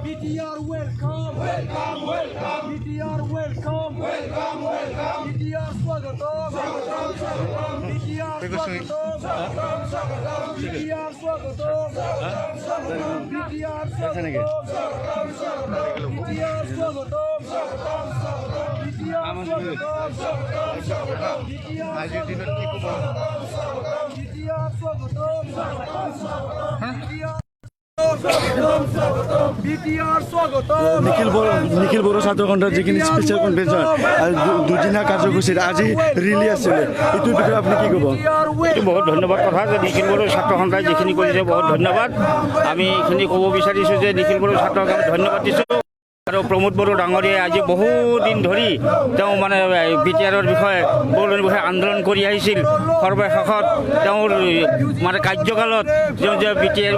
BTR welcome, welcome, welcome. BTR welcome, welcome, welcome. BTR স্বাগতম, স্বাগতম, স্বাগতম। BTR স্বাগতম, স্বাগতম, স্বাগতম। BTR স্বাগতম, স্বাগতম, স্বাগতম। BTR স্বাগতম, স্বাগতম, স্বাগতম। BTR স্বাগতম, স্বাগতম, স্বাগতম। BTR স্বাগতম, স্বাগতম, স্বাগতম। BTR আজিৰ দিনত কি ক'ব? স্বাগতম, BTR স্বাগতম, স্বাগতম, স্বাগতম। BTR BTR স্বাগতম। নিখিল বড়ো ছাত্ৰ সন্থাৰ যিখিনি স্পেচিয়েল কনভেনশ্যন আৰু দুদিনীয়া কাৰ্যসূচীত আজি ৰেলী আছিলে, এইটোৰ বিষয়ে আপুনি কি ক'ব? এইটো বহুত ধন্যবাদ কথা যে নিখিল বড়ো ছাত্ৰ সন্থাই যিখিনি কৰিছে, বহুত ধন্যবাদ। আমি এইখিনি ক'ব বিচাৰিছোঁ যে নিখিল বড়ো ছাত্ৰ সন্থাক ধন্যবাদ দিছোঁ আৰু প্ৰমোদ বড়ো ডাঙৰীয়াই আজি বহুদিন ধৰি তেওঁ মানে বিটিআৰৰ বিষয়ে, বড়োলেণ্ডৰ বিষয়ে আন্দোলন কৰি আহিছিল। সৰ্বশেষত তেওঁৰ মানে কাৰ্যকালত তেওঁ যে বিটিআৰ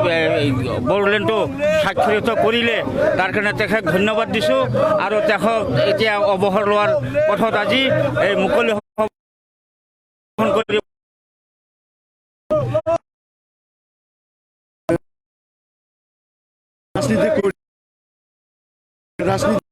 বড়োলেণ্ডটো স্বাক্ষৰিত কৰিলে, তাৰ কাৰণে তেখেত ধন্যবাদ দিছোঁ। আৰু তেখেত এতিয়া অৱসৰ লোৱাৰ পথত আজি এই মুকলি সভাখন কৰি ৰাজনীতি কৰি ৰাজনীতি